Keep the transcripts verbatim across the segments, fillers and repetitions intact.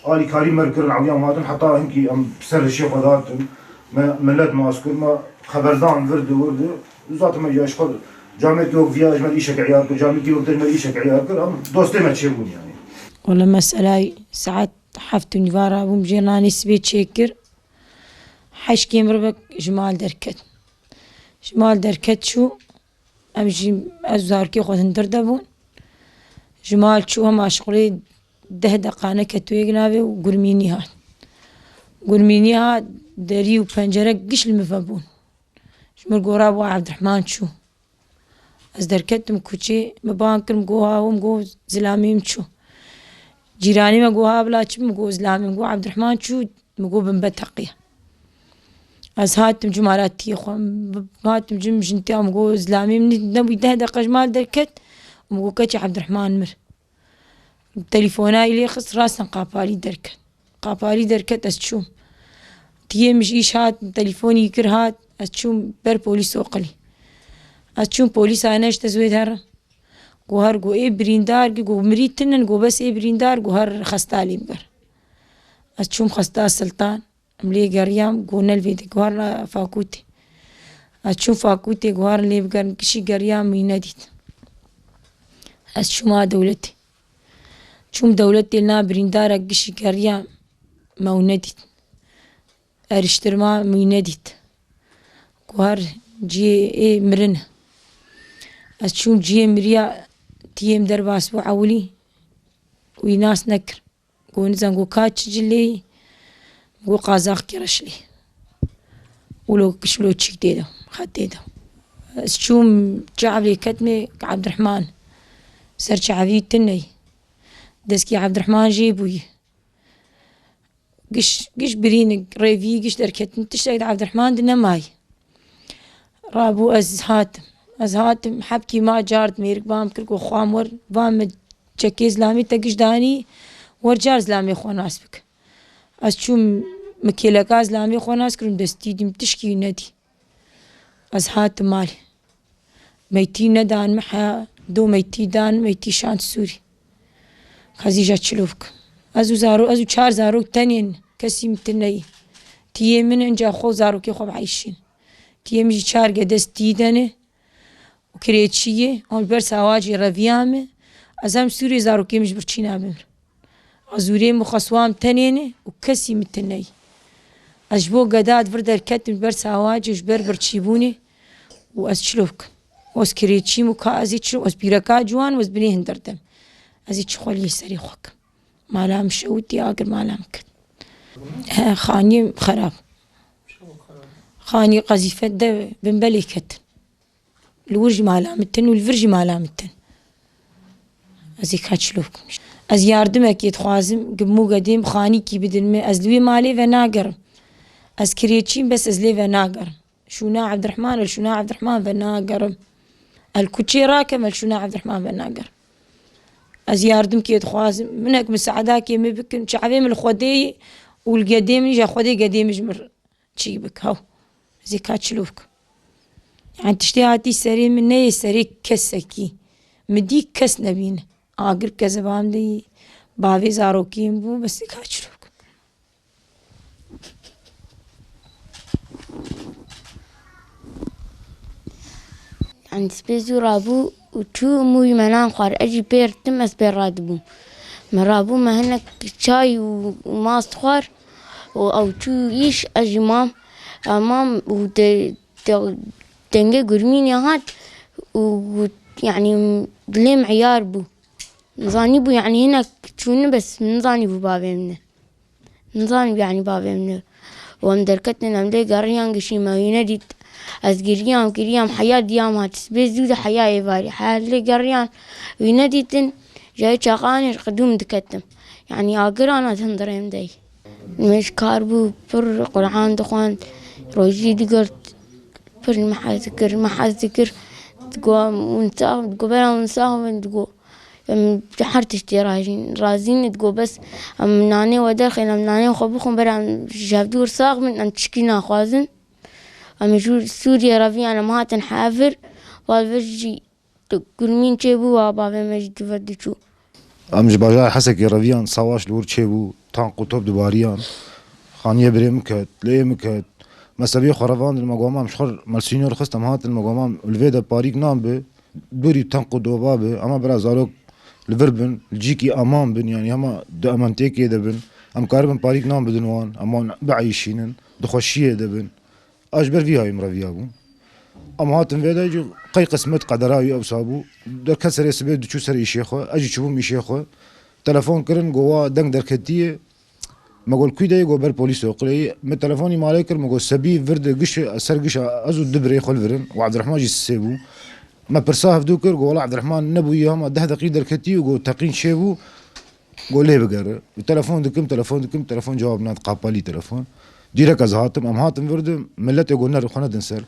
Alîkarî me kirin, ewiyan hatin, heta hinkî em ser hişê xwe datin. Me millet nas kir, me xeberdan virdi wirdi. Zaten me ya ji xwe camêrkî wek viya ji me îşek eyar kir, camêrkî wek te ji me îşek eyar kir, em dostê me çêbûn yani. Wala meselay saet heft û nîva rabûm, jê nanê sibê çêkir. Heşkê min ribek ji mal derket. Ji mal derket çû, em jî ez û zarokê xwe hundir de bûn. Ji mal çû hema şixulê deh deqa neketûyê navê û gurmînî hat. Gurmînî hat, derî û pencere giş li min ve bûn. Ji min gora bû Evdirehman çû. Ez derketim kuçê, min bang kir, min got, "Ha, min got, zilamê min çû." Cîranê me got, "Ha, bila çi?" Min got, "Zilamê min." Got, "Evdirehman çû." Min got, "Bin beteqî." Ez hatim cim alatiyê xwe. Hatim cim jin tiya, min got, "Zilamê min nebû." Deh deqe ji mal derket. Min got, "Keçê Evdirehman mir." Telefona lê xist, rasten qapalî derket. Qapalî derket, ez çûm. Tiyê min ji îş hat, telefonî kir hat, ez çûm ber polîs oqilî. Ez çûm polîsa neşt, ez wê derin. Got her got ê birîndar, got mirî tinin, got bes ê birîndar, got her xesta lê biger. Ez çûm xesta Siltan, em lê geriyam, got ne li vê de, got her fakûtê. Ez çûm fakûtê, got her lê bigerin, gişî geriyam, wî nedît. Ez çûm a dewletê. Çûm dewletê, li na birîndara gişî geriya, me wî nedît. Eriştirma me wî nedît. Ku her cihê ê mirin. Ez çûm cihê miriya, tiyê min derbas bû ewilî. Wî nas nekir. Ku nizan ku ka çi cilê yî. Ku qazaxkî reşlî. Wilo kişlo çîk tê de, xetê de. Ez çûm çavê ketmê Evdirehman. Ser çavî tiney. Deskî Evdirehman jê bûyî. Giş, giş birînik, rêvî, giş derketin, tiştek di Evdirehman di nemayî. Rabû ez hatim. Ez hatim, hebkî ma card mêrik bam kir, ku xwam wer, va me çekê zilamê te giş danî, wer car zilamê xwe nas bik. Ez çûm, min kêleka zilamê xwe nas kirim, destî dîm, tişkî wî nedî. Ez hatim malê. Meytî nedan min heya, do meytî dan, meytî şand Sûrî. Xezî ja çilov kim. Ez û zaro-, ez û çar zarok tenên, kesî min tineyî. Tiyê min inca xwe û zarokê xwe bieyşîn. Tiyê min jî çar gede stî dene û kirêçî ye, hon ber sawacê reviya min. Ez hem Sûrê zarokê min ji birçîna bimir. Azûrê min xweswam tenêne û kesî min tineyî. Ez ji bo geda di vir derketim ber sawacê ji ber birçîbûnê û ez çilo bikim. Ez kirêçîm û ka ez ê çilo, ez pîreka ciwan û ez binê hindir dem. Ez ê çi xweliyê serê xwe kim. Mala min şewitî agir mala min ket. He, xaniyê xerab. Xanî qezîfet de bin belê ketin. Li wir jî mala min tin û li vir jî mala min tin. Ez ê ka çilo bikim. Ez yardimekê dixwazim, gim û gedêm xanîkî bidin min. Ez li wê malê ve nagerim. Ez kirêçîm, bes ez lê ve nagerim. Şûna Evdirehman, el şûna Evdirehman ve nagerim. El kuçê rakem, el şûna Evdirehman ve nagerim. Ez yardimkê dixwazim. Minek misaedakê min bikin. Çavê min li Xwedê ye û li gedê min, ja Xwedê gedê min ji min çî bik, haw. Ez ê ka çilo bikim. Yani tiştê hatî serê min, neyê serê kesekî. Min dî kes nebîne. Agir kezeba min de yî, bavê zarokê min bû, bes ê ka çilo bikim. Yani spê zû rabû û çû û min wî me nan xwar. Ez jî pê rtim, ez pê radibûm. Me rabû, me hinek çay û, û mast xwar. û ew çû îş, ez jî mam, e, mam û de, de, dengê gurmînê hat û got, yanî dilê min eyar bû. Nizanîbû, yanî hinek çûne, bes min nizanîbû bavê min e. Min nizanîbû, yanî bavê min e. Û em derketin, em lê geriyan, gişî me wî nedît. Ez giriyam, giriyam, heya diyam hat. Sibê zû de heya êvarî. Heya lê geriyan, wî nedîtin. Ji çaxanê ji qidûm diketim. Yanî agiran ez hundirêm dey. Min ji kar bû, pir Quran dixwend, rojî digirt, pir min hez dikir, min hez dikir. Digo, hûn sax, digo, bera hûn sax bin, digo, em ji her tiştê razîn, razî ne, digo, bes em nanê we derxên, em nanê xwe bixwin, bera em ji hevdû sax bin, em tişkî naxwazin. Em ji Sûriyê reviyan, em hatin hevir, wal vir jî Tu gurmîn çêbû, wa bavê me jî di vir diçû. Em ji bajarê Hesekê reviyan, savaş li wir çêbû, tank û top dibariyan. Xaniyê birê min ket, lê min ket. Me sebiyê xwe revandin, me got, "Em ji xwe re sînor xist, em hatin, me got, em li vê de parîk nan bi, dûrî tank û doba bi, ama bira zarok li vir bin, li cîkî eman bin, yanî hema di ementêkê de bin. Em karibin parîk nan bidin wan, em wan bieyîşînin, di xweşiyê de bin." Ez ji ber vî hayê min reviya bûm. Em hatin vê de jî qey qismet qedera wî ewsa bû. Derket serê sibê diçû ser îşê xwe. Ez jî çûbûm îşê xwe. Telefon kirin, got, "Wa deng derketiye." Me got, "Li kû de ye?" Got, "Ber polîs oqileyî." Me telefonî malê kir, me got, "Sebî vir de giş, ser giş ez û du birê xwe li vir in. Û Ebdirehman jî sisê bû." Me pirsa hevdû kir, got, "Wela Ebdirehman nebûye, hema deh deqî derketî." Û got, "Teqîn çêbû." Got, "Lê bigere." Telefon dikim, telefon dikim, telefon cewab nade, qapalî telefon. Dîrek ez hatim, em hatin vir de, miletê got, "Nerin, xwe nedin ser."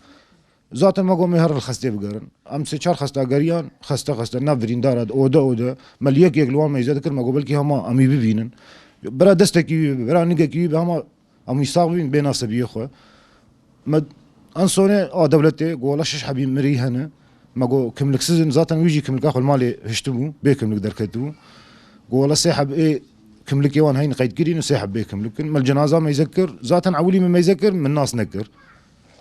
Zaten me got, "Me herin li xestê bigerin." Em sê çar xesta geriyan, xeste xeste, nav birîndara de, ode ode. Me li yek yek li wan meyze dikir, me got, "Belkî hema em wî bibînin." Bira destekî wî be, bira nigekî wî be, hema em wî sax bibîn, bê nasebiyê xwe. Me en sonê a dewletê got, "Wela şeş hebî mirî hene." Me got, "Kimliksiz in." Zaten wî jî kimlika xwe li malê hiştibû, bê kimlik derketibû. Got, "Wela sê heb ê kimlikê wan heyne qeydkirî ne, sê heb bê kimlik in." Me li cenaza meyze kir. Zaten ewilî min meyze kir, min nas nekir.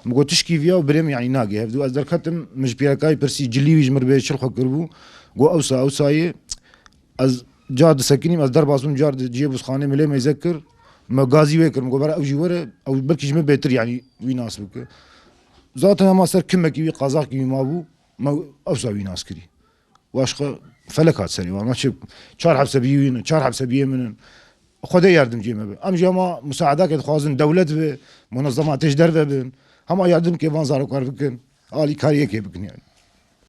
Min got, "Tişkî viya û birê min, yanî nagê hevdû." Ez derketim, min ji pîrekayî pirsî, cilî wî ji min re bê çil xwe kiribû. Got, "Ewsa, ewsa ye." Ez car disekinîm, ez derbas bûm, car di cihê bûzxanê min lê meyze kir. Me gazî wê kir, min got, "Bera ew jî were, ew belkî ji min bêtir, yanî wî nas bike." Zaten hema ser kimekî wî, qazakî wî mabû, me ewsa wî nas kirî. Û aşqe felek hat serê wan. Me çi, çar heb sebiyê wî ne, çar heb sebiyê min in. Xwedê yardimciyê me be. Em jî hema musaedakê dixwazin, dewlet be, munezematê ji derve bin. Hema yardimkê van zarokar bikin, alîkariyekê bikin yanî.